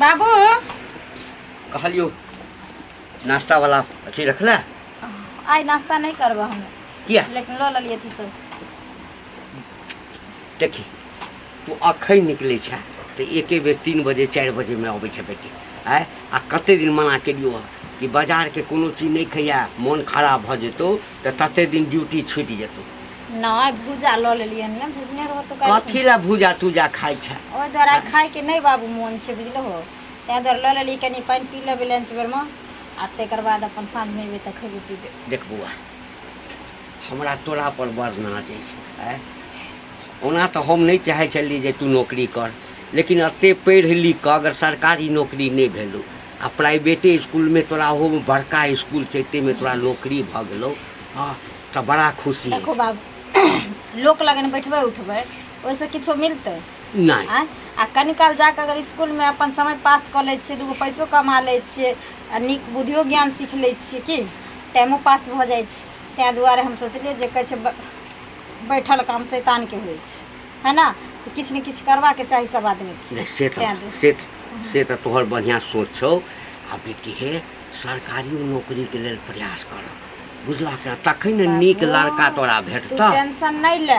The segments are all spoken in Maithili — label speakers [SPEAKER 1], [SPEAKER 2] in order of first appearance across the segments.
[SPEAKER 1] बाबू
[SPEAKER 2] कहलियो नाश्ता वाला अथी रखला।
[SPEAKER 1] आइ नाश्ता नहि करबै हम।
[SPEAKER 2] किया?
[SPEAKER 1] लेकिन लऽ लेलियै अथी सब।
[SPEAKER 2] देखी तू अखन निकलै छै तऽ एके बेर 3 बजे 4 बजेमे अबै छै बेटी। आँय, आ कते दिन मना केलियौ हँ कि बाजारके कोनो चीज नहि खैया, मोन खराब भऽ जेतौ तऽ तते दिन ड्यूटी छुटि जेतौ।
[SPEAKER 1] नहि, भूजा लऽ लेलियै ने, भुजने रहो तो काल्हि।
[SPEAKER 2] कथी लए भूजा तूजा खाइ छै?
[SPEAKER 1] ओहि दुआरे आइ खायके नहि बाबू मोन छै, बुझलहो, ताहि दुआरे लऽ लेलियै। कनि पानि पी लेबै लंच बेरमे आ तकर बाद अपन साँझमे अयबै तऽ खयबै पीबै।
[SPEAKER 2] देख बौआ, हमरा तोरा पर बड़ नाच अछि। आँय, ओना तऽ हम नहि चाहै छलियै जे तू नौकरी कर, लेकिन एते पढ़ि लिख कऽ अगर सरकारी नौकरी नहि भेलौ आ प्राइवेटे इसकुलमे तोरा, ओहोमे बड़का इसकुल छै ताहिमे तोरा नौकरी भऽ गेलौ, हँ तऽ बड़ा खुशी।
[SPEAKER 1] देखो बाबू, लोक लगन बैठबै उठबै ओहिसँ किछो मिलतै?
[SPEAKER 2] नहि।
[SPEAKER 1] आँय, आ कनि काल जाकऽ अगर इसकुलमे अपन समय पास कऽ लै छियै, दूगो पैसो कमा लै छियै आ नीक बुद्धियो ज्ञान सीख लै छियै, की टाइमो पास भऽ जाइ छै। ताहि दुआरे हम सोचलियै जे कहै छै बैठल काम शैतानके होइ छै, है ना? तऽ किछु ने किछु करबाके चाही सब आदमीके।
[SPEAKER 2] नहि, से तऽ
[SPEAKER 1] तें दुआरे।
[SPEAKER 2] से तऽ तोहर बढ़िआँ सोच छौ। आ बेटी हे, सरकारियो नौकरीके लेल प्रयास कर, बुझलक ने? तखन ने नीक
[SPEAKER 1] बाबू,
[SPEAKER 2] लड़का तोरा
[SPEAKER 1] तू
[SPEAKER 2] भेटतह।
[SPEAKER 1] टेंशन नहि ले,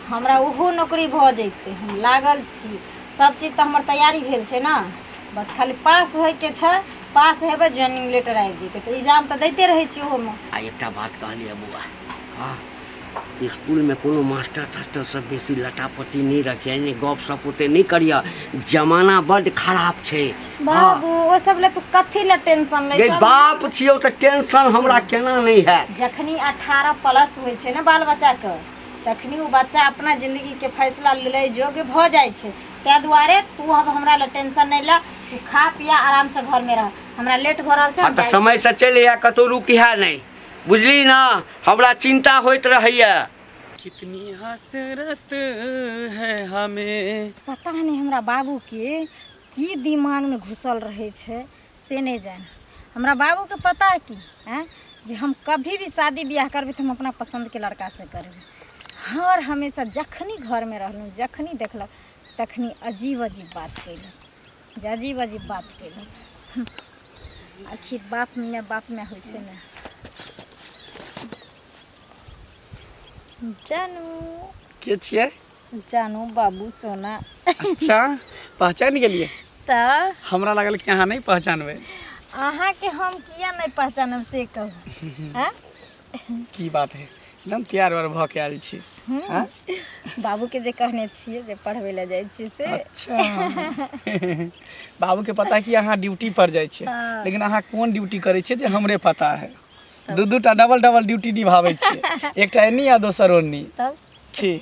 [SPEAKER 1] हमरा ओहो नौकरी भऽ जैतै, हम लागल छी। सब चीज तऽ हमर तैयारी भेल छै ने, बस खाली पास होइके छै। पास हेबै, ज्वाइनिंग लेटर आबि जेतै, तऽ एग्जाम तऽ दैते रहै छी ओहोमे।
[SPEAKER 2] आ एकटा बात कहलियै बौआ, हँ, इसकुलमे कोनो मास्टर तास्टर सब बेसी लटापटी नहि रखिए, नहि गप सप ओते नहि करिह, जमाना बड्ड खराब छै। हँ।
[SPEAKER 1] बाबू, ओ सब ले तू कथी ले टेंशन लै
[SPEAKER 2] गे
[SPEAKER 1] छह?
[SPEAKER 2] बाप छियौ तऽ टेंशन हमरा केना नहि हैत?
[SPEAKER 1] जखनी 18 प्लस होइ छै ने बाल बच्चाके, तखनी ओ बच्चा अपना जिंदगीके फैसला लै योग्य भऽ जाइ छै। ताहि दुआरे तू अब हमरा लए टेंशन नहि ले, तू खा पिया, आरामसँ घरमे रह। हमरा लेट भऽ रहल छै,
[SPEAKER 2] हँ
[SPEAKER 1] हम
[SPEAKER 2] तऽ
[SPEAKER 1] जाइ छी।
[SPEAKER 2] समयसँ चलि आए, कतहु रुकिहे नहि, बुझली ने? हमरा चिन्ता होइत रहैए।
[SPEAKER 3] कितनी हसरत है हमें।
[SPEAKER 1] पता नहि हमरा बाबूके की दिमागमे घुसल रहै छै से नहि जानि। हमरा बाबूके पता है की आँय जे हम कभी भी शादी बियाह करबै तऽ हम अपना पसन्दके लड़कासँ करबै। हर हमेशा जखनी घरमे रहलहुँ, जखनी देखलक तखनी अजीब अजीब बात कयलक, जे अजीब अजीब बात कयलक। आखिर बाप माय होइ छै ने। जानू।
[SPEAKER 3] के छियै?
[SPEAKER 1] जानू बाबू सोना।
[SPEAKER 3] अच्छा, पहचान गेलियै?
[SPEAKER 1] तऽ
[SPEAKER 3] हमरा लागल कि अहाँ नहि पहचानबै।
[SPEAKER 1] अहाँके हम किया नहि पहचानब से कहू? आँय?
[SPEAKER 3] की बात है, एकदम तैयार उयार भऽ के आयल छी। आँय?
[SPEAKER 1] बाबूके जे कहने छियै जे पढ़बै लए जाइ छियै से।
[SPEAKER 3] अच्छा, बाबूके पता कि अहाँ ड्यूटी पर जाइ छियै?
[SPEAKER 1] हँ।
[SPEAKER 3] लेकिन अहाँ कोन ड्यूटी करै छियै जे हमरे पता है। दू दू टा डबल डबल ड्यूटी निभाबै छियै, एकटा एन्नी आ दोसर ओन्नी।
[SPEAKER 1] तब
[SPEAKER 3] की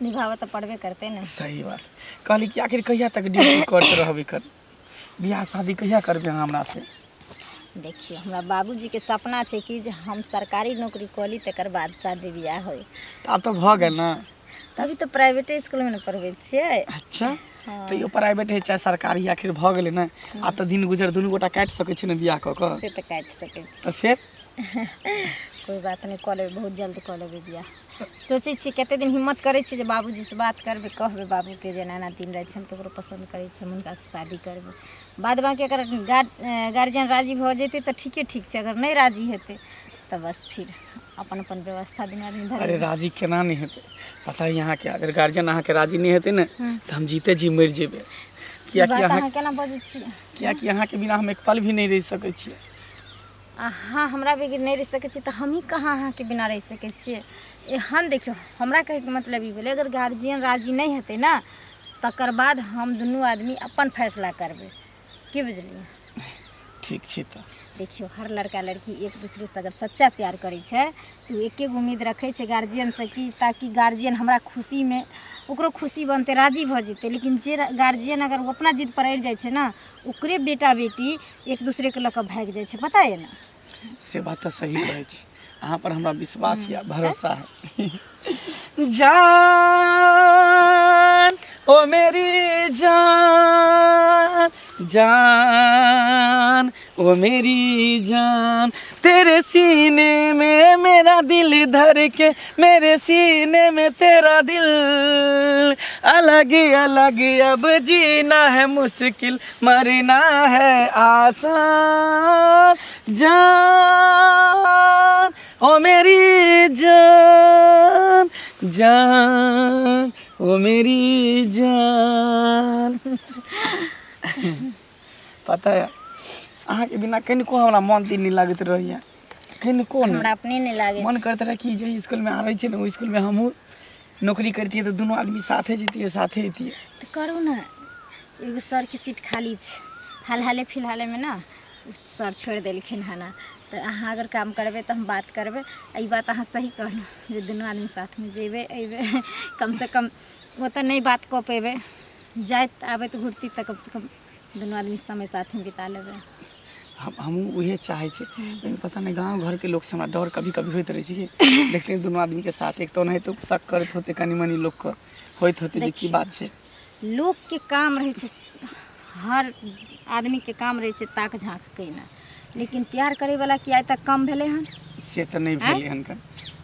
[SPEAKER 1] निभाबऽ तऽ पड़बे करतै ने।
[SPEAKER 3] सही बात। कहली कि आखिर कहिया तक ड्यूटी करते रहबै? कर बियाह शादी कहिया करबै अहाँ हमरा से?
[SPEAKER 1] देखियौ, हमरा बाबूजीके सपना छै कि जे हम सरकारी नौकरी कऽ ली, तकर बाद शादी बियाह होइ।
[SPEAKER 3] तऽ आब तऽ भऽ गेल ने।
[SPEAKER 1] तभी तऽ प्राइवेटे इसकुलमे ने पढ़बै छियै।
[SPEAKER 3] अच्छा, तैयो प्राइवेट है चाहे सरकारी, आखिर भऽ गेलै ने। आब तऽ दिन गुजर दुनू गोटा काटि सकै छी ने बियाह कऽ कऽ?
[SPEAKER 1] से तऽ काटि सकै छी।
[SPEAKER 3] तऽ फेर
[SPEAKER 1] कोइ बात नहि, कऽ लेबै, बहुत जल्द कऽ लेबै बियाह। सोचै छियै, कते दिन हिम्मत करै छियै जे बाबूजीसँ बात करबै, कहबै बाबूके जे एना एना दिन राति छै, हम ककरो पसन्द करै छियै, हम हुनकासँ शादी करबै। बाद बाँकी अगर गार्जियन राजी भऽ जेतै तऽ ठीके ठीक छै, अगर नहि राजी हेतै तऽ बस फिर अपन अपन व्यवस्था दुनू आदमी धर।
[SPEAKER 3] अरे, राजी केना नहि हेतै? पता है अहाँके, अगर गार्जियन अहाँके राजी नहि हेतै ने तऽ हम जीते जी मरि जेबै, कियाकि
[SPEAKER 1] बात
[SPEAKER 3] अहाँ
[SPEAKER 1] अहाँ केना बजै छियै?
[SPEAKER 3] कियाकि अहाँके बिना हम एक पल भी नहि रहि सकै छियै।
[SPEAKER 1] अहाँ हमरा बगैर नहि रहि सकै छी तऽ हमही कहाँ अहाँके बिना रहि सकै छियै? एहन देखियौ, हमरा कहैके मतलब ई भेलै, अगर गार्जियन राजी नहि हेतै ने, तकर बाद हम दुनू आदमी अपन फैसला करबै, की बुझलियै?
[SPEAKER 3] ठीक छै। तऽ
[SPEAKER 1] देखियौ, हर लड़का लड़की एक दूसरेसँ अगर सच्चा प्यार करै छै तऽ ओ एके गो उम्मीद रखै छै गार्जियनसँ कि ताकि गार्जियन हमरा खुशीमे ओकरो खुशी बनतै, राजी भऽ जेतै। लेकिन जे गार्जियन अगर ओ अपना जिद पर अड़ि जाइ छै ने, ओकरे बेटा बेटी एक दूसरेके लऽ कऽ भागि जाइ छै, पता यऽ ने?
[SPEAKER 3] से बात तऽ सही कहै छी। अहाँ पर हमरा विश्वास यऽ, भरोसा है। जान, ओ मेरी जान, जान, ओ मेरी जान, तेरे सीने में मेरा दिल धर के, मेरे सीने में तेरा दिल, अलग अलग अब जीना है मुश्किल, मरना है आसान, जान ओ मेरी जान, जान ओ मेरी जान। पता है अहाँके बिना कनिको हमरा मन दिन नहि लागैत रहैए, कनिको नहि।
[SPEAKER 1] हमरा अपने नहि लागै
[SPEAKER 3] मन करैत रहै कि जाहि इसकुलमे आबै छै ने ओहि इसकुलमे हमहूँ नौकरी करितियै तऽ दुनू आदमी साथे जैतियै साथे अयतियै।
[SPEAKER 1] तऽ करू ने, एगो सरके सीट खाली छै, हाल हाले फिलहालेमे ने सर छोड़ि देलखिन हन, तऽ अहाँ अगर काम करबै तऽ हम बात करबै। ई बात अहाँ सही कहलहुँ जे दुनू आदमी साथमे जेबै अयबै, कमसँ कम ओतऽ नहि बात कऽ पेबै, जाइत आबैत घुरती तऽ कमसँ कम दुनू आदमी समय साथमे बिता लेबै।
[SPEAKER 3] हमहूँ उहे चाहै छी, लेकिन पता नहि गाँव घरके लोकसँ हमरा डर कभी कभी होइत रहै छै कि देखते दुनू आदमीके साथ एक तऽ ओनाहितो शक करैत होतै, कनि मनि लोकके होइत होतै जे की बात छै।
[SPEAKER 1] लोकके काम रहै छै, हर आदमीके काम रहै छै ताक झाँक केनाइ, लेकिन प्यार करैवला की आइ तक कम भेलै हन?
[SPEAKER 3] से तऽ नहि भेलै हन।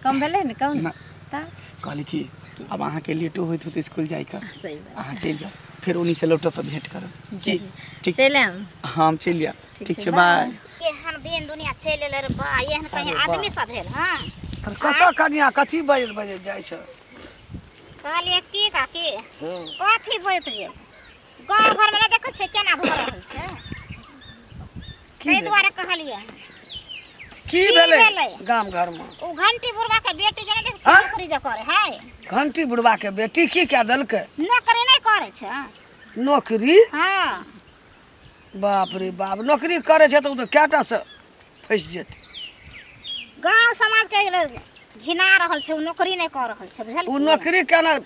[SPEAKER 1] कम भेलै ने? कम
[SPEAKER 3] ना।
[SPEAKER 1] तऽ
[SPEAKER 3] कहली कि आब अहाँके लेटो होइत होतै इसकुल जाइके,
[SPEAKER 1] सही बात।
[SPEAKER 3] अहाँ चलि जाउ, फेर ओन्नी से लौटब तऽ भेँट करब की? ठीक छै?
[SPEAKER 1] चलि आयब।
[SPEAKER 3] हाँ, हम चलि जायब। ठीक
[SPEAKER 1] छै,
[SPEAKER 3] छै, बाय।
[SPEAKER 4] केहन दिन दुनिया चलि एलै रे बा, एहन कहीं आदमी सब भेल? हँ।
[SPEAKER 5] पर कतऽ कनिया कथी बजैत बजैत जाइ छै?
[SPEAKER 4] कहलियै की काकी, कथी बजैत गेल, गाँव घरमे नहि देखै छियै केना भऽ रहल छै?
[SPEAKER 5] की
[SPEAKER 4] ताहि
[SPEAKER 5] भेलै?
[SPEAKER 4] दुआरे कहलियै।
[SPEAKER 5] की
[SPEAKER 4] की
[SPEAKER 5] भेलै
[SPEAKER 4] भेलै?
[SPEAKER 5] गाम घरमे
[SPEAKER 4] ओ घंटी बुढ़वा के बेटी जे नहि देखै छियै
[SPEAKER 5] आँय?
[SPEAKER 4] नौकरी जे करै है।
[SPEAKER 5] घंटी बुढ़वा के बेटी की कए देलकै?
[SPEAKER 4] नौकरी नहि करै छै।
[SPEAKER 5] नौकरी?
[SPEAKER 4] हँ।
[SPEAKER 5] बाप रे बाप, नौकरी करै छै तऽ ओ तऽ कएटा से फँसि जेतै।
[SPEAKER 4] गाँव समाज के घिना रहल छै, ओ नौकरी नहि कऽ रहल छै, बुझल?
[SPEAKER 5] ओ नौकरी केना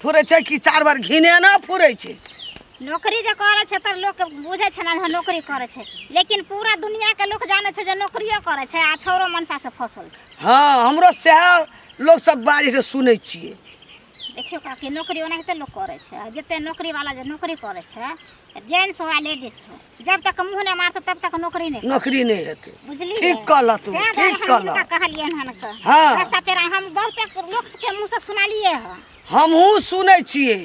[SPEAKER 5] फुरै छै कि चारि बार घिने ना फुरै छै?
[SPEAKER 4] नौकरी जे करै छै तऽ लोक बुझै छै ने जे नौकरी करै छै, लेकिन पूरा दुनियाके लोक जानै छै जे नौकरियो करै छै आ छौरो मनसा से फसल छै।
[SPEAKER 5] हँ, हमरो सएह लोक सब बाजै छै, सुनै छियै।
[SPEAKER 4] देखियौ काकी, नौकरी ओनाहिते लोक करै छै, आ जते नौकरीवाला जे नौकरी करै छै, जेंट्स हो या लेडीज हो, जब तक मुँह नहि मारतै तब तक नौकरी नहि,
[SPEAKER 5] नौकरी नहि हेतै।
[SPEAKER 4] बुझलियै?
[SPEAKER 5] ठीक कहलह तू।
[SPEAKER 4] तें दुआरे
[SPEAKER 5] ठीक
[SPEAKER 4] हम
[SPEAKER 5] कहलह।
[SPEAKER 4] हिनका कहलियनि हन कऽ।
[SPEAKER 5] हँ।
[SPEAKER 4] रास्ता पेरा हम बहुते लोक के मुँह से सुनलियै हँ।
[SPEAKER 5] हमहूँ सुनै छियै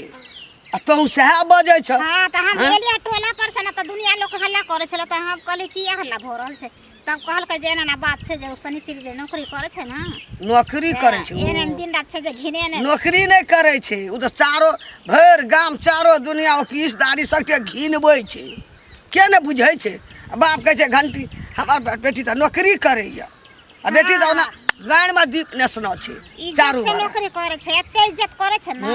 [SPEAKER 5] आ तहूँ सएह बजै छह।
[SPEAKER 4] हँ, तऽ हम
[SPEAKER 5] हँ?
[SPEAKER 4] गेलियै टोला पर से ने तऽ दुनिया लोक हल्ला करै छलै, तऽ हम कहलियै की हल्ला भऽ रहल छै? तब कहलकै जे एना एना बात छै जे ओ शनिचरी जे नौकरी करै छै ने।
[SPEAKER 5] नौकरी करै छै
[SPEAKER 4] एहन एहन
[SPEAKER 5] ओ।
[SPEAKER 4] दिन रात छै जे घिने नहि।
[SPEAKER 5] नौकरी नहि करै छै ओ तऽ चारो भरि गाम चारो दुनिया ऑफिस दारी सबके घिनबै छै, के नहि बुझै छै? आ बाप कहै छै घंटी हमर बेटी तऽ नौकरी करैया, आ बेटी तऽ ओना गाड़िमे दीप नेसना छै।
[SPEAKER 4] इज्जत
[SPEAKER 5] चारू
[SPEAKER 4] से
[SPEAKER 5] बरा
[SPEAKER 4] नौकरी करै छै, एते इज्जत करै छै ने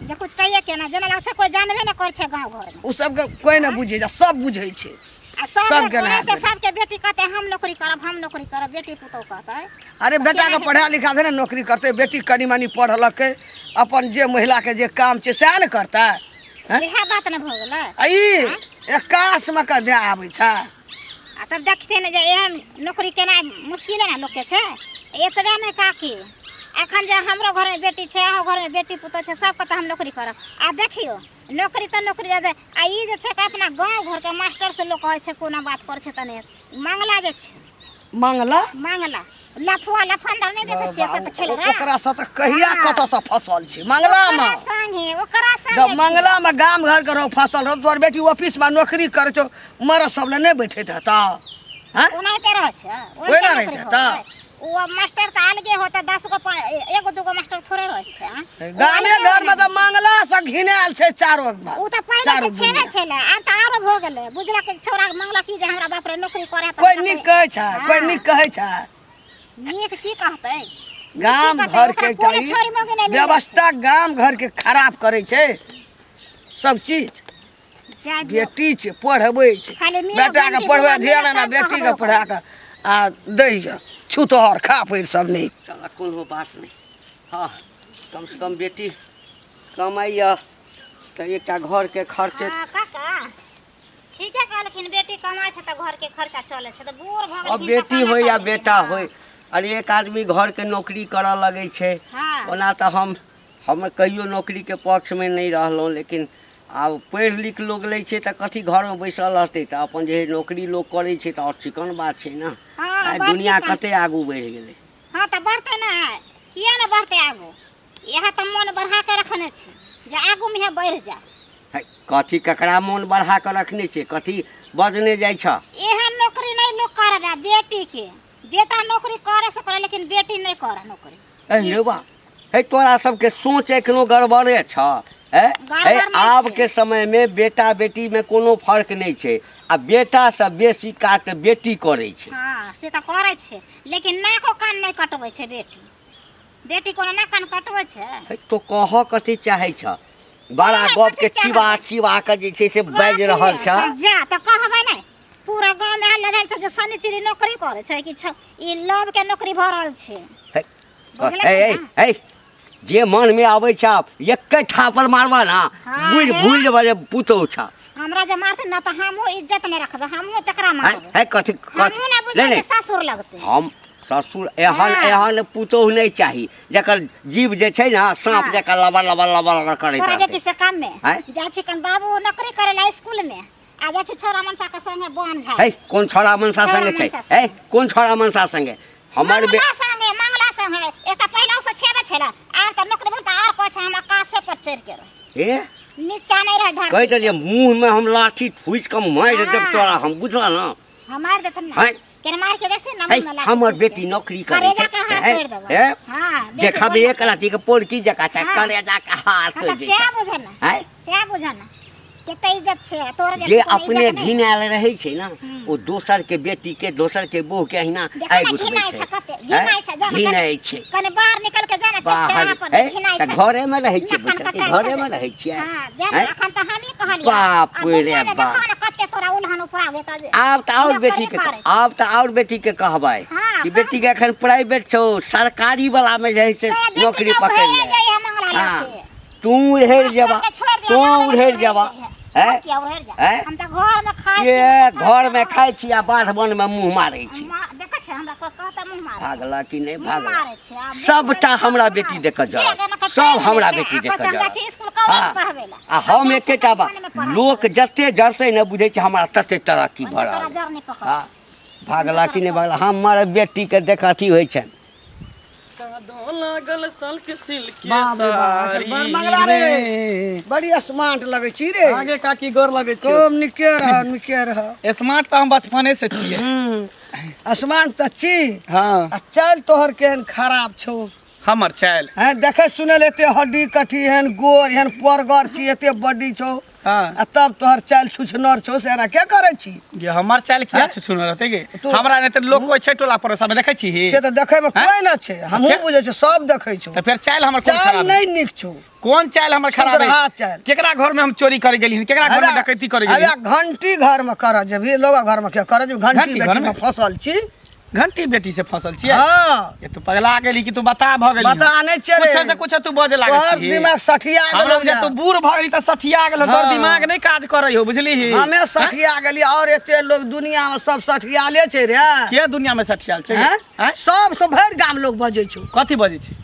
[SPEAKER 4] जे कुछ कहिए के ना, जेना लागै छै कोइ जानबे नहि करै छै गाँव घरमे।
[SPEAKER 5] ओ सबके कोइ नहि बुझै छै, सब बुझै छै।
[SPEAKER 4] आ सब
[SPEAKER 5] सबके
[SPEAKER 4] ओनाहिते
[SPEAKER 5] नहा देलकै।
[SPEAKER 4] सबके बेटी कहतै हम नौकरी करब, हम नौकरी करब, बेटी पुतोहु कहतै।
[SPEAKER 5] अरे बेटाके पढ़ा लिखा दे ने, नौकरी करतै। बेटी कनि मनि पढ़लकै, अपन जे महिलाके जे काम छै सएह ने करतै, हैं?
[SPEAKER 4] इएह बात ने भऽ गेलै।
[SPEAKER 5] आ ई आकाशमे के दए आबै छै।
[SPEAKER 4] आ तब देखते ने जे एहन नौकरी केनाइ मुश्किले ने लोकके छै। एतबे नहि काकी, एखन जे हमरो घरमे बेटी छै, अहूँ घरमे बेटी पुतोहु छै, सबके तऽ हम नौकरी करब। आ देखियौ, नौकरी तऽ नौकरी जादे, आ ई जे छै अपना गाँव घरके मास्टर से लोक कहै छै कोनो बात करै छै तऽ नहि मंगला जे छै।
[SPEAKER 5] मंगला?
[SPEAKER 4] मंगला लफुआ लफंदर नहि देखै छियै सब खेल रहा।
[SPEAKER 5] ओकरा से तऽ कहिया
[SPEAKER 4] हाँ।
[SPEAKER 5] कतऽ से फसल छै मंगला मे।
[SPEAKER 4] ओकरा संगे, ओकरा संगे
[SPEAKER 5] जब मंगला मे गाम घर के रहो फसल रहो, तोहर बेटी ऑफिस मे नौकरी करै छौ, मरद सब लए नहि बैठैत हेतौ? हैं?
[SPEAKER 4] ओनाहिते रहै छै।
[SPEAKER 5] ओहिना रहैत हेतौ?
[SPEAKER 4] ओ मास्टर तऽ अलगे होतै, 10 गो एगो दूगो मास्टर थोड़े रहै छै, आँ? ओ
[SPEAKER 5] गामे
[SPEAKER 4] अलगे
[SPEAKER 5] घर मे
[SPEAKER 4] होना।
[SPEAKER 5] तऽ मंगला से घिनायल छै चारो
[SPEAKER 4] ओ तऽ पहिले
[SPEAKER 5] चारो
[SPEAKER 4] से छेबे
[SPEAKER 5] दुनिया।
[SPEAKER 4] छलै, आब तऽ आरो भऽ गेलै। बुझलक छौड़ा मंगला की जे हमरा बाप रे नौकरी करे तऽ
[SPEAKER 5] कोइ
[SPEAKER 4] हमरा
[SPEAKER 5] नीक कहै छै? कोइ
[SPEAKER 4] हाँ।
[SPEAKER 5] नीक कहै छै?
[SPEAKER 4] नीक की कहतै? नीक की
[SPEAKER 5] गाम
[SPEAKER 4] कहतै?
[SPEAKER 5] घर
[SPEAKER 4] ओकरा
[SPEAKER 5] के एकटा
[SPEAKER 4] कोनो
[SPEAKER 5] ई
[SPEAKER 4] छोरी मौगी नहि मिलै छै।
[SPEAKER 5] व्यवस्था गाम घर के खराब करै छै सब चीज।
[SPEAKER 4] जाय दियौ।
[SPEAKER 5] बेटी छै, पढ़बै छै।
[SPEAKER 4] खाली मिलो
[SPEAKER 5] बेटाके
[SPEAKER 4] घंटी
[SPEAKER 5] पढ़बै
[SPEAKER 4] बुआ
[SPEAKER 5] ध्यान
[SPEAKER 4] मिलो
[SPEAKER 5] ने
[SPEAKER 4] तब
[SPEAKER 5] बेटीके
[SPEAKER 4] कहबो
[SPEAKER 5] पढ़ा कऽ आ दैया छूतहर खा पड़ि सब नहि।
[SPEAKER 2] चल, कोनो बात नहि। हँ, कमसँ कम बेटी कमाइए तऽ एकटा घरके खर्च।
[SPEAKER 4] हँ काका, ठीके कहलखिन, बेटी कमाइ छै तऽ घरके खर्चा चलै छै, तऽ बूढ़ भऽ
[SPEAKER 2] अब
[SPEAKER 4] गेलखिन तऽ
[SPEAKER 2] बेटी
[SPEAKER 4] केना
[SPEAKER 2] होइ या
[SPEAKER 4] चलेथिन?
[SPEAKER 2] बेटा
[SPEAKER 4] हँ।
[SPEAKER 2] होइ, अरे एक आदमी घरके नौकरी करऽ लगै छै।
[SPEAKER 4] हँ।
[SPEAKER 2] ओना तऽ हम कहियो नौकरीके पक्षमे नहि रहलहुँ, लेकिन आब पढ़ि लिख लोक लै छै तऽ कथी घरमे बैसल रहतै तऽ अपन जे नौकरी लोक करै छै तऽ आओर चिकन बात छै ने।
[SPEAKER 4] हँ,
[SPEAKER 2] आइ
[SPEAKER 4] बड़
[SPEAKER 2] दुनिया
[SPEAKER 4] चिकन
[SPEAKER 2] कते आगू बढ़ि गेलै।
[SPEAKER 4] हँ तऽ बढ़तै ने, किया ने बढ़तै आगू? इएह तऽ मोन बढ़ा के रखने छी जे आगू मुँहे बढ़ि जाय।
[SPEAKER 2] है, कथी ककरा मोन बढ़ा कऽ रखने छै? कथी बजने जाइ छ?
[SPEAKER 4] एहन नौकरी नहि लोक करे दे बेटी के। बेटा नौकरी करे से करे, लेकिन बेटी नहि करे नौकरी।
[SPEAKER 2] ए लेबा, हे तोरा सबके सोच एखनो गड़बड़े छ। हे
[SPEAKER 4] गड़बड़
[SPEAKER 2] हे
[SPEAKER 4] नहि
[SPEAKER 2] आब
[SPEAKER 4] छै।
[SPEAKER 2] के समय मे बेटा बेटी मे कोनो फर्क नहि छै, आ बेटा से बेसी काज तऽ बेटी करै छै।
[SPEAKER 4] हँ से तऽ करै छै, लेकिन नाको कान नहि कटबै छै बेटी। बेटी कोनो नाक कान कटबै छै?
[SPEAKER 2] हे तो कहऽ कथी चाहै छ? बड़ा
[SPEAKER 4] कहऽ
[SPEAKER 2] गप के
[SPEAKER 4] कथी
[SPEAKER 2] चिबा
[SPEAKER 4] चाहबै?
[SPEAKER 2] चिबा के जे छै से बाजि रहल छ।
[SPEAKER 4] जा तऽ कहबै नहि, पूरा गाँव मे हल्ला भेल छै जे शनिचरी नौकरी करै छै कि ई लव के नौकरी भऽ रहल छै।
[SPEAKER 2] हे,
[SPEAKER 4] बुझलियै
[SPEAKER 2] हे,
[SPEAKER 4] ने?
[SPEAKER 2] हे, जे मन मे आबै छ एके थापर मारबा ना,
[SPEAKER 4] हाँ,
[SPEAKER 2] बुझ
[SPEAKER 4] हे।
[SPEAKER 2] भूल जेबा जे पुतोहु छ।
[SPEAKER 4] हमरा जे मारतै ना तऽ हमहूँ इज्जत नहि रखबै, हमहूँ तकरा
[SPEAKER 2] हैं,
[SPEAKER 4] मारबै।
[SPEAKER 2] हैं, कथी कथी?
[SPEAKER 4] हमहूँ नहि
[SPEAKER 2] नहि
[SPEAKER 4] बुझबै
[SPEAKER 2] नहि
[SPEAKER 4] जे ससुर लगतै।
[SPEAKER 2] हम ससुर एहन
[SPEAKER 4] हाँ।
[SPEAKER 2] एहन पुतोहु नहि चाही जकर जीव जे छै ने साँप
[SPEAKER 4] हाँ।
[SPEAKER 2] जकाँ लबर लबर लबर लबर करैत
[SPEAKER 4] तोरा
[SPEAKER 2] रहतै।
[SPEAKER 4] बेटी से कम में
[SPEAKER 2] हैं?
[SPEAKER 4] जाइ छी कन बाबू नौकरी करे ला स्कूल में, आ जाइ छी छोरा मनसा के संगे बन झाड़।
[SPEAKER 2] है कोन छोरा मनसा
[SPEAKER 4] छोरा
[SPEAKER 2] संगे छै?
[SPEAKER 4] मनसा संगे।
[SPEAKER 2] है कोन छोरा मनसा संगे? हमर बे
[SPEAKER 4] मंगला संगे, मंगला संगे एकटा पहिला से छेबे छेला, आर तऽ नौकरी भेल तऽ आर कहै छै हम आकाशे पर चढ़ि के रह,
[SPEAKER 2] ए
[SPEAKER 4] नीचा नहि रह धरती
[SPEAKER 2] कहि देलियै मुँह मे हम लाठी ठुसि कऽ मारि देब
[SPEAKER 4] हाँ।
[SPEAKER 2] तोरा हम, बुझल ना?
[SPEAKER 4] हम मारि देथिन ना।
[SPEAKER 2] हैं?
[SPEAKER 4] केना मारि के देखथिन ना
[SPEAKER 2] है
[SPEAKER 4] मुँह में लाठी
[SPEAKER 2] हमर
[SPEAKER 4] ठुसि के।
[SPEAKER 2] बेटी नौकरी करै
[SPEAKER 4] करेजा
[SPEAKER 2] छै।
[SPEAKER 4] के हाथ
[SPEAKER 2] है
[SPEAKER 4] तोड़ि देबै।
[SPEAKER 2] है
[SPEAKER 4] हाँ, बेसी
[SPEAKER 2] देखबे
[SPEAKER 4] बोलना।
[SPEAKER 2] एक रति के पोरकी जकाँ छै।
[SPEAKER 4] हाँ।
[SPEAKER 2] करेजा के हाथ
[SPEAKER 4] हाँ
[SPEAKER 2] तोड़ि
[SPEAKER 4] तऽ
[SPEAKER 2] दै
[SPEAKER 4] सएह
[SPEAKER 2] छै।
[SPEAKER 4] बुझ ना,
[SPEAKER 2] हैं?
[SPEAKER 4] सएह बुझ ना कते इज्जत छै तोहर।
[SPEAKER 2] जे
[SPEAKER 4] बेटी कोनो
[SPEAKER 2] अपने
[SPEAKER 4] इज्जत नहि।
[SPEAKER 2] घिनायल रहै छै ने ओ दोसर के बेटी के, दोसर के बहू के अहिना
[SPEAKER 4] देखो
[SPEAKER 2] आगि
[SPEAKER 4] ना
[SPEAKER 2] उठबै
[SPEAKER 4] घिनाइ
[SPEAKER 2] छै।
[SPEAKER 4] छै कते,
[SPEAKER 2] हैं?
[SPEAKER 4] घिनाइ छै, जा ना
[SPEAKER 2] घिनाइ छै।
[SPEAKER 4] कने बाहर निकल के जा ना
[SPEAKER 2] बाहर
[SPEAKER 4] चौराहा पर,
[SPEAKER 2] है
[SPEAKER 4] घिनाइ
[SPEAKER 2] तऽ
[SPEAKER 4] छै।
[SPEAKER 2] घरे मे रहै छियै
[SPEAKER 4] नक्कन
[SPEAKER 2] बैसल कि
[SPEAKER 4] कटाइ
[SPEAKER 2] घरे
[SPEAKER 4] छै।
[SPEAKER 2] मे रहै छियै?
[SPEAKER 4] हाँ, जा ना,
[SPEAKER 2] हैं?
[SPEAKER 4] अखन तऽ हमही कहलियै।
[SPEAKER 2] बाप
[SPEAKER 4] आ
[SPEAKER 2] रे
[SPEAKER 4] दुनिया मे
[SPEAKER 2] बाप।
[SPEAKER 4] देखो ना कते तोरा उल्हन उपरावे तऽ जे
[SPEAKER 2] आब तऽ आओर
[SPEAKER 4] नौकरी
[SPEAKER 2] बेटी के
[SPEAKER 4] करै छै।
[SPEAKER 2] आब तऽ आओर बेटी के कहबै
[SPEAKER 4] हाँ,
[SPEAKER 2] कि बेटी के एखन प्राइवेट छौ, सरकारी वाला मे जे है से
[SPEAKER 4] तोरा बेटी
[SPEAKER 2] नौकरी
[SPEAKER 4] के
[SPEAKER 2] पकड़ि
[SPEAKER 4] उड़ेले
[SPEAKER 2] ले।
[SPEAKER 4] जाइए मंगला
[SPEAKER 2] हाँ।
[SPEAKER 4] लड़के।
[SPEAKER 2] तू उड़ेर जेबा,
[SPEAKER 4] मास्टर के छोड़ि दिअ,
[SPEAKER 2] तू
[SPEAKER 4] मंगला
[SPEAKER 2] उड़ेर
[SPEAKER 4] लड़के
[SPEAKER 2] जेबा।
[SPEAKER 4] उड़ेर
[SPEAKER 2] हैं?
[SPEAKER 4] जाइए। किया उड़ेर जा?
[SPEAKER 2] हैं?
[SPEAKER 4] हम तऽ घर मे खाइ
[SPEAKER 2] ये
[SPEAKER 4] छी,
[SPEAKER 2] घर मे खाइ छी आ बाध वन मे मुँह मारै छी।
[SPEAKER 4] देखै छै हमरा कोइ कहतै मुँह मारै।
[SPEAKER 2] भागला कि नहि
[SPEAKER 4] मुँह
[SPEAKER 2] भागला?
[SPEAKER 4] मारै छै। आ बेटी
[SPEAKER 2] सबटा
[SPEAKER 4] बेटी
[SPEAKER 2] हमरा
[SPEAKER 4] मुँह
[SPEAKER 2] बेटी
[SPEAKER 4] मारै।
[SPEAKER 2] देख कऽ
[SPEAKER 4] जे
[SPEAKER 2] जरत,
[SPEAKER 4] एना कऽ
[SPEAKER 2] सब
[SPEAKER 4] चलि
[SPEAKER 2] हमरा
[SPEAKER 4] जेतै,
[SPEAKER 2] बेटी
[SPEAKER 4] आ
[SPEAKER 2] देख
[SPEAKER 4] कहै
[SPEAKER 2] कऽ
[SPEAKER 4] छै हम जाइ
[SPEAKER 2] जरत।
[SPEAKER 4] छी स्कूल कॉलेज
[SPEAKER 2] हाँ।
[SPEAKER 4] पढ़बै ला।
[SPEAKER 2] आ
[SPEAKER 4] हम
[SPEAKER 2] हम
[SPEAKER 4] जाइ छी
[SPEAKER 2] एकेटा बात,
[SPEAKER 4] कंपनी मे पढ़ाइ
[SPEAKER 2] लोक
[SPEAKER 4] करै।
[SPEAKER 2] जते जरतै ने बुझै छै हमरा तते तरक्की भऽ
[SPEAKER 4] ओन्ने
[SPEAKER 2] रहल
[SPEAKER 4] तोरा
[SPEAKER 2] अइ।
[SPEAKER 4] जर नहि पकड़तौ।
[SPEAKER 2] हाँ, भागला कि नहि भागला? हमर बेटीके देख अथी होइ छनि।
[SPEAKER 3] कादो लागल सल्क सिल्क के
[SPEAKER 5] बाप रे बाप,
[SPEAKER 3] साड़ी
[SPEAKER 5] बड़ मंगला रे।
[SPEAKER 3] में।
[SPEAKER 5] बड़ी स्मार्ट लगै छी रे।
[SPEAKER 3] आगे काकी गोर लगै छियौ।
[SPEAKER 5] खूब निके रह, निके रह।
[SPEAKER 3] स्मार्ट तऽ हम बचपने से छियै।
[SPEAKER 5] स्मार्ट तऽ छी।
[SPEAKER 3] हाँ।
[SPEAKER 5] आ चालि तोहर केहन खराब छौ।
[SPEAKER 3] हमर चालि?
[SPEAKER 5] हैं, देखै सुनै लए एते हड्डी कठी, एहन गोर, एहन परगर छी, एते बड्डी छौ।
[SPEAKER 3] हाँ।
[SPEAKER 5] आ तब तोहर चालि छुछनर छौ, से एना के करै छी?
[SPEAKER 3] गे हमर चालि किया
[SPEAKER 5] हैं?
[SPEAKER 3] छुछुनर रहतै गे?
[SPEAKER 5] तो-
[SPEAKER 3] हमरा नहि तऽ लोक कहै छै टोला पड़ोस मे देखै छी।
[SPEAKER 5] से तऽ देखै मे
[SPEAKER 3] हैं?
[SPEAKER 5] कोइ नहि छै, हमहूँ
[SPEAKER 3] फेर?
[SPEAKER 5] बुझै छियै, सब देखै छौ।
[SPEAKER 3] तऽ फेर चालि हमर कोन
[SPEAKER 5] चालि
[SPEAKER 3] खराब है?
[SPEAKER 5] नहि नीक छौ।
[SPEAKER 3] कोन चालि हमर खराब है?
[SPEAKER 5] सुधरा चालि।
[SPEAKER 3] केकरा घर में हम चोरी करे गेली? केकरा घर में डकैती करे गेली?
[SPEAKER 5] अरे घंटी घर में करऽ जेबही, लोग घर में क्या करऽ जेबही? घंटी
[SPEAKER 3] घंटी
[SPEAKER 5] बेटी
[SPEAKER 3] घर में?
[SPEAKER 5] में फसल छी।
[SPEAKER 3] घंटी बेटी से फसल छियै?
[SPEAKER 5] हाँ।
[SPEAKER 3] ये तू पगला गेली कि तू बता भऽ गेली?
[SPEAKER 5] बता नहि छियै रे।
[SPEAKER 3] कुछो से कुछो तू बजे लागै
[SPEAKER 5] तोहर
[SPEAKER 3] छी।
[SPEAKER 5] दिमाग सठिया
[SPEAKER 3] हमरा
[SPEAKER 5] गेलौ
[SPEAKER 3] बुझाइ
[SPEAKER 5] जा।
[SPEAKER 3] तू बूढ़ भऽ गेली तऽ सठिया गेलौ, तोहर
[SPEAKER 5] हाँ।
[SPEAKER 3] दिमाग नहि काज करै हो, बुझलिही?
[SPEAKER 5] हमे
[SPEAKER 3] हैं?
[SPEAKER 5] सठिया गेली और एते लोग दुनिया में सब सठियाले छै रे।
[SPEAKER 3] के दुनिया में सठियाल छै?
[SPEAKER 5] हैं?
[SPEAKER 3] हैं?
[SPEAKER 5] सब से भरि गाम लोग बजै छौ।
[SPEAKER 3] कथी बजै छै?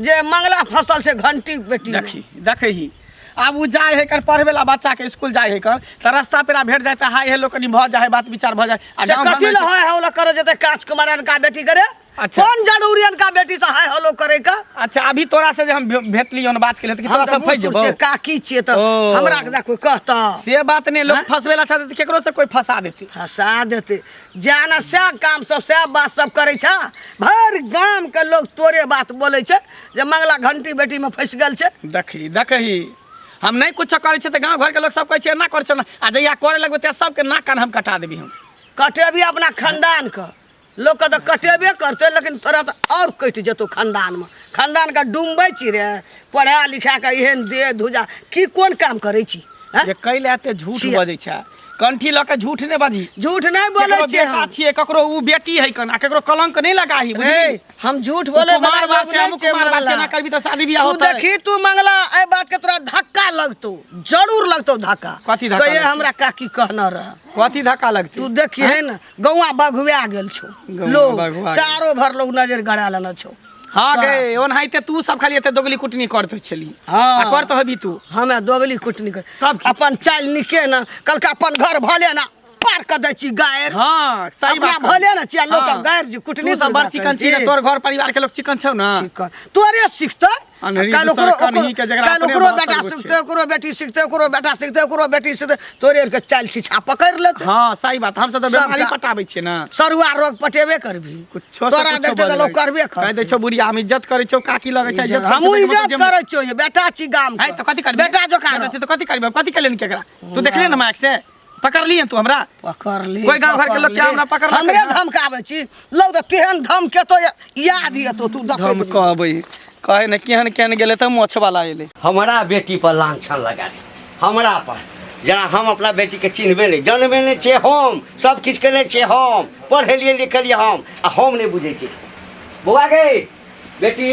[SPEAKER 5] जे मंगला फसल छै घंटी बेटी में।
[SPEAKER 3] देखी देखही, आब उ जाय है कर पढ़बे ला बच्चा के स्कूल जाय है कर तऽ रास्ता पेरा भेट जाय तऽ हाय हेलो कनी भऽ जाय है, बात विचार भऽ जाय। आ
[SPEAKER 5] से
[SPEAKER 3] गाँव
[SPEAKER 5] कथी
[SPEAKER 3] घरमे
[SPEAKER 5] लए हाय हेलो करे जेतै काच कुमार अनका बेटी करे?
[SPEAKER 3] अच्छा।
[SPEAKER 5] कोन जरूरी अनका बेटी से हाय हेलो करे का?
[SPEAKER 3] अच्छा अभी तोरा से जे हम भेटली हन बात केलियै तऽ की
[SPEAKER 5] हम
[SPEAKER 3] तोरा
[SPEAKER 5] तऽ
[SPEAKER 3] सब फँसि
[SPEAKER 5] बूढ़
[SPEAKER 3] जेबौ?
[SPEAKER 5] सूढ़ छियै, काकी छियै तऽ
[SPEAKER 3] ओ।
[SPEAKER 5] हमरा के कोई कहता?
[SPEAKER 3] से बात नहि, लोक फंसबे ला चाहतै तऽ केकरो से कोई फंसा देतै।
[SPEAKER 5] फंसा देतै जाना, सएह काम सब सएह बात सब करै छ। भरि गाम के लोग तोरे बात बोलै छै जे मंगला घंटी बेटी में फंसि गेल छै।
[SPEAKER 3] देखही देखही, हम नहि कुछो करै छियै तऽ गाँव घरके लोक सब कहै छै एना करै छै ओना, आ जहिया करे लगबै तहिया सबके नाक कान हम कटा देबी। हम
[SPEAKER 5] कटेबी अपना खानदान के लोकके तऽ कटेबे करतै, लेकिन तोरा तऽ आओर कटि जेतौ खानदानमे। खानदानके डुमबै छी रे पढ़ा लिखा कऽ, एहन देह धुजा की कोन काम करै छी? हैं?
[SPEAKER 3] जे कैले एते झूठ
[SPEAKER 5] छियै।
[SPEAKER 3] बजै छै, कंठी लऽ के झूठ नहि बजही।
[SPEAKER 5] झूठ नहि बोलै
[SPEAKER 3] केकरो
[SPEAKER 5] छियै
[SPEAKER 3] बेटा
[SPEAKER 5] हम।
[SPEAKER 3] छियै, ककरो उ बेटी है कन, आ केकरो कलंक नहि लगाही,
[SPEAKER 5] रे
[SPEAKER 3] बुझली?
[SPEAKER 5] हम झूठ
[SPEAKER 3] तू
[SPEAKER 5] बोले
[SPEAKER 3] कुमार
[SPEAKER 5] वाला
[SPEAKER 3] बात
[SPEAKER 5] लोग
[SPEAKER 3] छै,
[SPEAKER 5] नहि
[SPEAKER 3] हमहूँ
[SPEAKER 5] छियै
[SPEAKER 3] कुमार बात छै,
[SPEAKER 5] मंगला।
[SPEAKER 3] एना करबी तऽ शादी बियाह
[SPEAKER 5] तू
[SPEAKER 3] होतै।
[SPEAKER 5] देखी तू मंगला, एहि बात के तोरा धक्का लगतौ, जरूर लगतौ धक्का।
[SPEAKER 3] कथी धक्का
[SPEAKER 5] कहिए
[SPEAKER 3] लगतौ?
[SPEAKER 5] हमरा काकी कहने रह।
[SPEAKER 3] कथी धक्का लगतै?
[SPEAKER 5] तू देखिहे ने गौआ बघुआ गेल छौ,
[SPEAKER 3] गौआ
[SPEAKER 5] लोग
[SPEAKER 3] बघुआ गेल।
[SPEAKER 5] चारो भर लोग नजर गड़ा लेने छौ।
[SPEAKER 3] हाँ गे ओनाहिते तू सब खाली एते दोगली कुटनी करते छली।
[SPEAKER 5] हाँ।
[SPEAKER 3] आ करत हबी तू।
[SPEAKER 5] हमे दोगली कुटनी कर।
[SPEAKER 3] तब की?
[SPEAKER 5] अपन चालि निके ना, कलका अपन घर भले ना पार कर दै छी गायर।
[SPEAKER 3] हाँ, सही
[SPEAKER 5] अपना
[SPEAKER 3] बात।
[SPEAKER 5] भले ना छी, आ लोक
[SPEAKER 3] हाँ।
[SPEAKER 5] गायर जी कुटनी
[SPEAKER 3] तू सब बड़ चिकन छी ने, तोर घर परिवार के लोग चिकन छौ ना।
[SPEAKER 5] चिकन। तोरे सिखतै।
[SPEAKER 3] अन्हरी
[SPEAKER 5] काल्हि
[SPEAKER 3] दूसर
[SPEAKER 5] ओकरो
[SPEAKER 3] कन्ही के जकरा
[SPEAKER 5] काल्हि
[SPEAKER 3] अपने
[SPEAKER 5] ओकरो
[SPEAKER 3] बहत्तर
[SPEAKER 5] बेटा
[SPEAKER 3] गो छै।
[SPEAKER 5] सिखतै, ओकरो बेटी सिखतै, ओकरो बेटा सिखतै, ओकरो बेटी सिखतै, तोरे आरके चालि शिक्षा पकड़ि लेतै।
[SPEAKER 3] हाँ सही बात, हम सब तऽ
[SPEAKER 5] सबटा।
[SPEAKER 3] बीमारी पटाबै छियै ना।
[SPEAKER 5] सरुआ रोग पटेबे करबी।
[SPEAKER 3] कुछो से
[SPEAKER 5] तोरा
[SPEAKER 3] कुछो
[SPEAKER 5] देखते तऽ
[SPEAKER 3] बजै
[SPEAKER 5] लोक
[SPEAKER 3] छै।
[SPEAKER 5] करबे
[SPEAKER 3] कहि दै
[SPEAKER 5] करतै।
[SPEAKER 3] छौ बुढ़िया, हम इज्जत करै छौ, काकी लगै छै, इज्जत करै छौ,
[SPEAKER 5] हमहूँ
[SPEAKER 3] तऽ
[SPEAKER 5] इज्जत
[SPEAKER 3] मतलब
[SPEAKER 5] करै छियौ, बेटा छी गाम के।
[SPEAKER 3] है तऽ कथी करबी?
[SPEAKER 5] बेटा जोका
[SPEAKER 3] बेटा छी तऽ कथी करबी? कथी केलियन केकरा? तू देखलियै ने माइक से? पकड़लियै तू हमरा?
[SPEAKER 5] पकड़ली।
[SPEAKER 3] कोई गाँव घर के लोग के हमरा पकड़लकै
[SPEAKER 5] हमरे
[SPEAKER 3] ना?
[SPEAKER 5] धमकाबै छी लौ तऽ तेहन धमकेतो याद एतो तू देखैत रही।
[SPEAKER 3] धमकाबै कहे ने केहन केहन गेलै तऽ मोछ वाला एलै।
[SPEAKER 2] हमरा बेटी पर लांछन लगा दे, हमरा पर जेना हम अपना बेटीके चिन्हबे नहि जानबे नहि छियै, हम सब किछु केने छियै, हम पढ़ेलियै लिखलियै हम, आ हम नहि बुझै छियै। बौआ गे बेटी,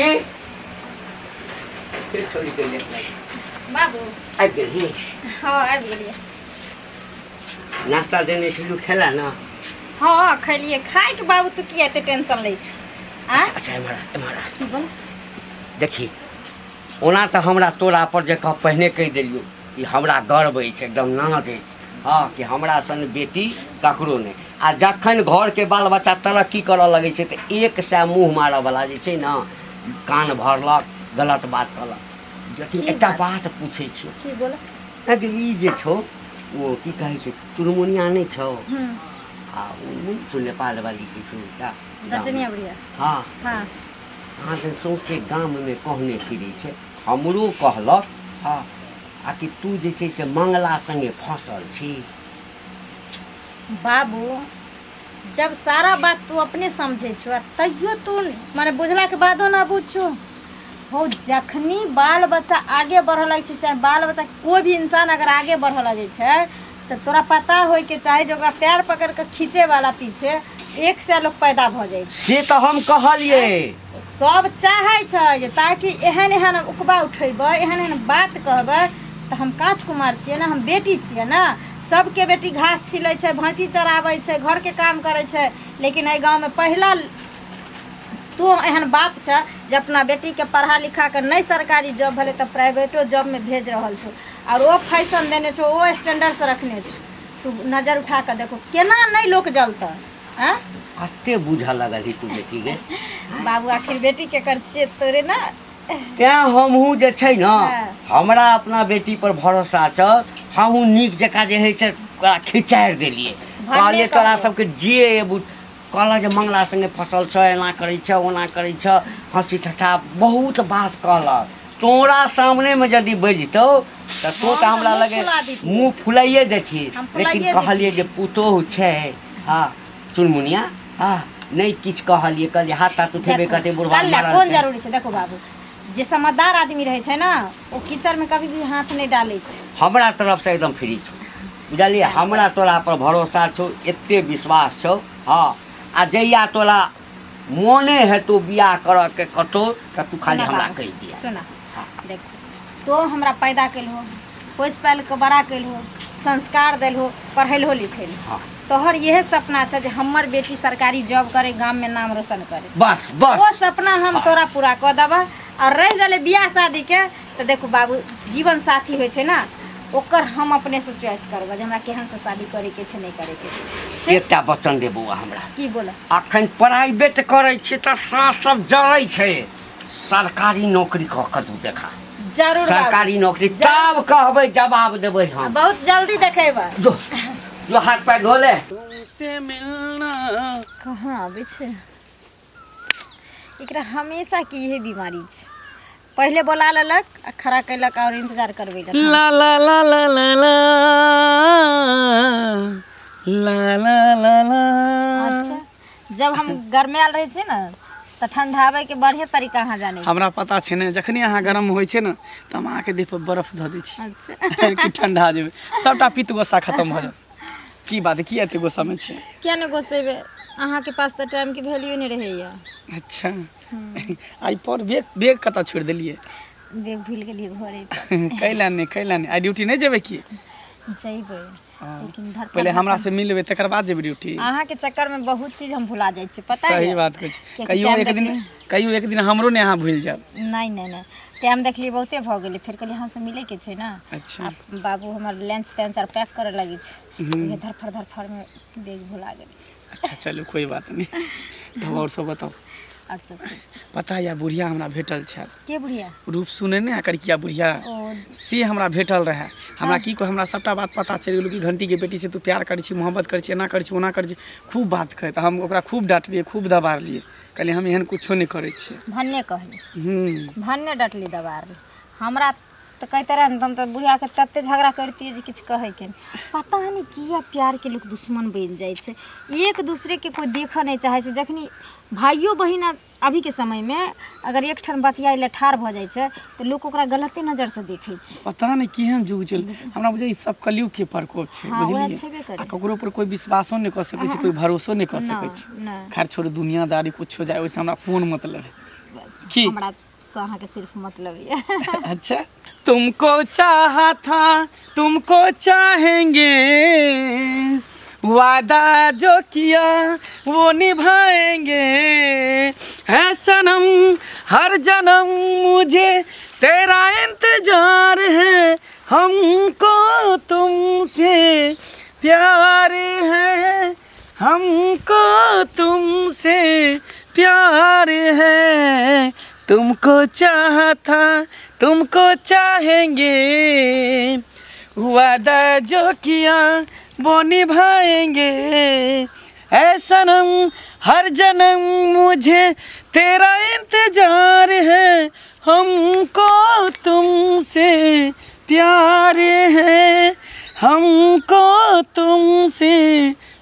[SPEAKER 2] फेर छोड़ि के लेट लागि।
[SPEAKER 1] बाबू
[SPEAKER 2] आबि गेलही?
[SPEAKER 1] हाँ आबि गेलियै।
[SPEAKER 2] नाश्ता देने छलहुँ, खेला ना?
[SPEAKER 1] हाँ खेलियै। खाइके बाबू तू किया एते टेंशन लै छौ? आँय?
[SPEAKER 2] अच्छा एम्हर आ, एम्हर आ।
[SPEAKER 1] की बोल?
[SPEAKER 2] देखी ओना तऽ हमरा तोरा पर जे कह पहिने कहि देलियौ कि हमरा गर्व अछि, एकदम नाज अछि, हँ कि हमरा सन बेटी ककरो नहि। आ जखन घरके बाल बच्चा तरक्की करऽ लगै छै तऽ 100 मुँह मारऽवला जे छै ने कान भरलक, गलत बात कहलक। लेकिन
[SPEAKER 1] की
[SPEAKER 2] एकटा
[SPEAKER 1] बात?
[SPEAKER 2] बात पूछै छियौ।
[SPEAKER 1] की बोल?
[SPEAKER 2] अगे ई जे छौ ओ की कहै छै चुनमुनिया नहि छौ? आ ओ नहि छौ नेपाल वाली के छौ एकटा?
[SPEAKER 1] दर्जनिया बुढ़िया।
[SPEAKER 2] हाँ।
[SPEAKER 1] हाँ।
[SPEAKER 2] अहाँके सौंसे गाममे कहने फिरै छै, हमरो कहलक हँ आ कि तू जे छै से मंगला संगे फँसल छी।
[SPEAKER 1] बाबू जब सारा बात तू अपने समझै छौ आ तैयो तू माने बुझलाके बादो ना बुझ छौ। हो जखनी बाल बच्चा आगे बढ़ऽ लगै छै, चाहे बाल बच्चा कोई भी इंसान अगर आगे बढ़ऽ लगै छै तऽ तोरा पता होइके चाही जे ओकरा पैर पकड़ कऽ खींचे वाला पीछे 100 लोग पैदा भऽ जाइ छै।
[SPEAKER 2] से तऽ हम कहलियै।
[SPEAKER 1] सब चाहै छै जे ताकि एहन एहन उकबा उठेबै, एहन एहन बात कहबै तऽ हम काँच कुमार छियै ने, हम बेटी छियै ने। सबके बेटी घास छिलै छै, भैंसी चराबै छै, घरके काम करै छै, लेकिन एहि गाँवमे पहिला तू एहन बाप छ जे अपना बेटीके पढ़ा लिखा कऽ नहि सरकारी जॉब भेलै तऽ प्राइवेटो जॉबमे भेज रहल छौ, आओर ओ फैशन देने छौ, ओ स्टैंडर्डसँ रखने छौ। तू नजर उठा कऽ देखो केना नहि लोक जलतै। आँय
[SPEAKER 2] कते बुझऽ लगलही तू बेटी गे?
[SPEAKER 1] बाबू आखिर बेटी केकर छियै? तोरे ना।
[SPEAKER 2] तेँ हमहूँ जे छै ने
[SPEAKER 1] हाँ।
[SPEAKER 2] हमरा अपना बेटी पर भरोसा छ, हमहूँ नीक जकाँ जे हइ से ओकरा खिचारि देलियै।
[SPEAKER 1] भने
[SPEAKER 2] कहलियै तोरा
[SPEAKER 1] कहलियै।
[SPEAKER 2] सबके जे एबू कहलक जे मंगला संगे फसल छ, एना करै छ, ओना करै छ, हँसी ठट्ठा बहुत बात कहलक। तोरा सामनेमे यदि बजितौ तऽ तो
[SPEAKER 1] हम
[SPEAKER 2] तऽ
[SPEAKER 1] तऽ
[SPEAKER 2] हमरा
[SPEAKER 1] मुँह
[SPEAKER 2] लगे
[SPEAKER 1] फुला दितियै।
[SPEAKER 2] मुँह फुलाइए देथिन,
[SPEAKER 1] हम
[SPEAKER 2] लेकिन
[SPEAKER 1] फुलाइए
[SPEAKER 2] कहलियै
[SPEAKER 1] दितियै।
[SPEAKER 2] जे पुतोहु छै हँ चुनमुनिया, हँ नहि किछु कहलियै, कहलियै हाथ ताथ उठेबै
[SPEAKER 1] देखो
[SPEAKER 2] कहतै बुढ़बा
[SPEAKER 1] कल्ला
[SPEAKER 2] मरल
[SPEAKER 1] कोन
[SPEAKER 2] छै।
[SPEAKER 1] जरूरी छै? देखो बाबू जे समझदार आदमी रहै छै ने ओ कीचड़मे कभी भी हाथ नहि डालै छै।
[SPEAKER 2] हमरा तरफसँ एकदम फ्री छौ, बुझलियै? हमरा तोरा पर भरोसा छौ, एते विश्वास छौ। हँ आ जहिया तोरा मोने हेतौ बियाह करऽके कतौ तऽ तू खाली
[SPEAKER 1] सुना
[SPEAKER 2] हमरा
[SPEAKER 1] बाबू,
[SPEAKER 2] कहि दिया।
[SPEAKER 1] सुना देखो तो हमरा पैदा केलहो, पोसि पालि कऽ बड़ा केलहो, संस्कार देलहो, पढ़ेलहो लिखेलहो।
[SPEAKER 2] हाँ।
[SPEAKER 1] तोहर इएह सपना छै जे हमर बेटी सरकारी जॉब करे, गाममे नाम रोशन करे।
[SPEAKER 2] बस
[SPEAKER 1] ओ
[SPEAKER 2] बस
[SPEAKER 1] सपना हम तोरा पूरा कऽ देबह। और रहि गेलै बियाह शादीके तऽ देखू बाबू जीवन साथी होइ छै ने, ओकर हम अपनेसँ चॉइस करबै जे हमरा केहनसँ शादी करैके छै नहि करैके छै।
[SPEAKER 2] एकटा वचन दे बौआ हमरा।
[SPEAKER 1] की बोल?
[SPEAKER 2] अखन प्राइवेट करै छी तऽ साँस सब जरै छै, सरकारी नौकरी कऽ कऽ तू देखा।
[SPEAKER 1] जरूर बाबू।
[SPEAKER 2] सरकारी नौकरी तब कहबै, जवाब देबै हम।
[SPEAKER 1] बहुत जल्दी देखेबै।
[SPEAKER 2] जो जो हाथ पैर धो ले।
[SPEAKER 3] तुमसे मिलना
[SPEAKER 1] कहाँ आबै छै एकरा? हमेशा के इहे बीमारी छै, पहिले बोला लेलक आ खड़ा केलक और इंतजार करबेलक।
[SPEAKER 3] ला ला ला ला ला ला ला ला ला ला।
[SPEAKER 1] अच्छा जब हम गरमायल रहै छियै ने तऽ ठंडाबै के बढ़िया तरीका अहाँ जानै छी।
[SPEAKER 3] हमरा पता छै ने, जखने अहाँ गरम होइ छै ने तऽ हम अहाँके देह पर बर्फ धऽ दै छी।
[SPEAKER 1] अच्छा
[SPEAKER 3] कि ठंडा जेबै, सबटा पित्त गुस्सा खतम भऽ जायत। की बात, की एते गुस्सामे छै?
[SPEAKER 1] किया नहि गोसेबै, अहाँके पास तऽ टाइमके वैल्यू नहि रहैया।
[SPEAKER 3] अच्छा आइ पर बैग बैग कतऽ छोड़ि देलियै?
[SPEAKER 1] बैग भूलि गेलियै घरे पर।
[SPEAKER 3] कैला नहि, कैला नहि? आइ ड्यूटी नहि जेबै की?
[SPEAKER 1] जइबै।
[SPEAKER 3] हँ।
[SPEAKER 1] लेकिन धड़फड़
[SPEAKER 3] पहिले हमरा से मिल लेबै तकर बाद जेबै ड्यूटी।
[SPEAKER 1] अहाँके चक्करमे बहुत चीज हम भुला जाइ छी, पता
[SPEAKER 3] सही
[SPEAKER 1] है?
[SPEAKER 3] बात कहै छी।
[SPEAKER 1] कियाकि
[SPEAKER 3] कहियो
[SPEAKER 1] टाइम
[SPEAKER 3] एक दिन
[SPEAKER 1] देखलियै।
[SPEAKER 3] कहियो एक दिन हमरो ने अहाँ भूलि जायब।
[SPEAKER 1] नहि नहि नहि, टाइम देखलियै बहुते भऽ गेलै, फेर कहलियै अहाँसँ मिलैके छै ने।
[SPEAKER 3] अच्छा।
[SPEAKER 1] आ बाबू हमर लंच तंच आर पैक करऽ लगै छै, उहे धरफड़ धरफड़मे बैग भुला गेलै।
[SPEAKER 3] अच्छा चलू, कोई बात नहीं। तब और सब बताउ।
[SPEAKER 1] आओर सब ठीक छै।
[SPEAKER 3] पता यऽ, बुढ़िया हमरा भेटल छल।
[SPEAKER 1] के बुढ़िया?
[SPEAKER 3] रूप सुने ने करिकिया बुढ़िया।
[SPEAKER 1] ओ।
[SPEAKER 3] से हमरा भेटल रहए। हमरा की कहू, हमरा सभटा बात पता चलि गेल कि घंटीके बेटीसँ तू प्यार करै छी, मोहब्बत करै छी, एना करै छी, ओना करै छी। खूब बात कहै तऽ हम ओकरा खूब डाँटलियै, खूब दबारलियै, कहलियै हम एहन कुछो नहि करै छियै।
[SPEAKER 1] भन्ने कहली।
[SPEAKER 3] हूँ।
[SPEAKER 1] भन्ने डटली, दबारली। हमरा तऽ कहिते रहै ने तऽ हम तऽ बुढ़ियाके तते झगड़ा करितियै जे किछु कहैके नहि। पता नहि किया प्यारके लोक दुश्मन बनि जाइ छै, एक दूसरेके कोइ देखऽ नहि चाहै छै। जखनी भाइयो बहिन अभीके समयमे अगर एकठाम बतियाइ लए ठाढ़ भऽ जाइ छै तऽ लोक ओकरा गलते नजरसँ देखै छै।
[SPEAKER 3] पता नहि केहन युग चलि, हमरा बुझाइ ई सब कलयुगके प्रकोप छै।
[SPEAKER 1] हँ, वएह
[SPEAKER 3] बुझलियै?
[SPEAKER 1] छेबे
[SPEAKER 3] आ
[SPEAKER 1] करै।
[SPEAKER 3] ककरो पर कोइ विश्वासो नहि कऽ सकै छै, कोइ भरोसो नहि कऽ सकै छै।
[SPEAKER 1] नहि।
[SPEAKER 3] खैर छोड़ू, दुनियादारी कुछो जाय, ओहिसँ हमरा कोन मतलब है।
[SPEAKER 1] बस।
[SPEAKER 3] की?
[SPEAKER 1] हमरा से अहाँके सिर्फ मतलब यऽ।
[SPEAKER 3] अच्छा, तुमको चाहा था तुमको चाहेंगे, वादा जो किया वो निभाएंगे, है सनम हर जन्म मुझे तेरा इंतजार है, हमको तुमसे प्यार है, हमको तुमसे प्यार है, तुमको चाहा था तुमको चाहेंगे, वादा जो किया वो निभाएंगे, ऐ सनम हर जन्म मुझे तेरा इंतजार है, हमको तुमसे प्यार है, हमको तुमसे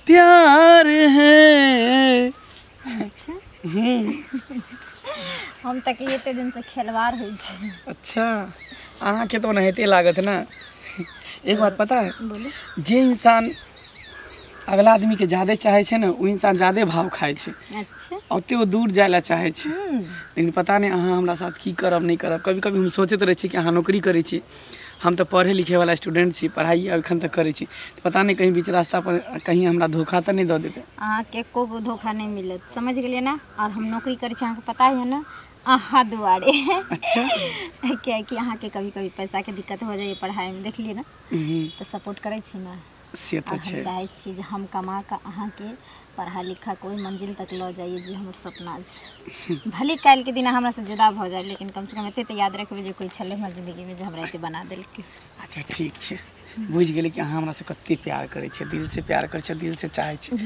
[SPEAKER 3] प्यार है।
[SPEAKER 1] अच्छा, हम तऽ कहियै एते दिनसँ खेलवाड़ होइ छै।
[SPEAKER 3] अच्छा, अहाँके तऽ ओनाहिते लागत ने। एक बात पता है?
[SPEAKER 1] बोलू।
[SPEAKER 3] जे इंसान अगला आदमीके ज्यादे चाहै छै ने, ओ इंसान ज्यादे भाव खाइ छै।
[SPEAKER 1] अच्छा।
[SPEAKER 3] ओते ओ दूर जाइ लए चाहै छै। लेकिन पता नहि अहाँ हमरा साथ की करब, नहि करब। कभी कभी हम सोचैत रहै छी कि अहाँ नौकरी करै छी, हम तऽ पढ़ै लिखैवला स्टूडेंट छी, पढ़ाइ एखन तक करै छी, तऽ पता नहि कहीं बीच रास्ता पर कहीं हमरा धोखा तऽ नहि दऽ देबै।
[SPEAKER 1] अहाँके एको गो धोखा नहि मिलत, समझ गेलियै ने? आओर हम नौकरी करै छी, अहाँके पता है ने, अहाँ दुआरे।
[SPEAKER 3] अच्छा।
[SPEAKER 1] कियाकि अहाँके कभी कभी पैसाके दिक्कत हो जाइए पढ़ाइमे, देखलियै ने? तऽ सपोर्ट करै छी ने?
[SPEAKER 3] से
[SPEAKER 1] आओर
[SPEAKER 3] तऽ
[SPEAKER 1] हम
[SPEAKER 3] छै।
[SPEAKER 1] चाहै छी जे हम कमा कऽ अहाँके पढ़ा लिखा कऽ ओहि मंजिल तक लऽ जाइए जे हमर सपना छै। भले काल्हिके दिन अहाँ हमरासँ जुदा भऽ जाए, लेकिन कमसँ कम एते तऽ याद रखबै जे कोइ छलै हमर जिन्दगीमे जे हमरा एते बना देलकै।
[SPEAKER 3] अच्छा ठीक छै, बुझि गेलै कि अहाँ हमरासँ कते प्यार करै छियै, दिलसँ प्यार करै छियै, दिलसँ चाहै छियै।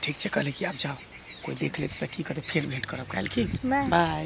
[SPEAKER 3] ठीक छै, कहलै कि आब जाउ, कोइ देख लेतै तऽ की कहतै। फेर भेँट करब काल्हि। की?
[SPEAKER 1] बाय।
[SPEAKER 3] बाय।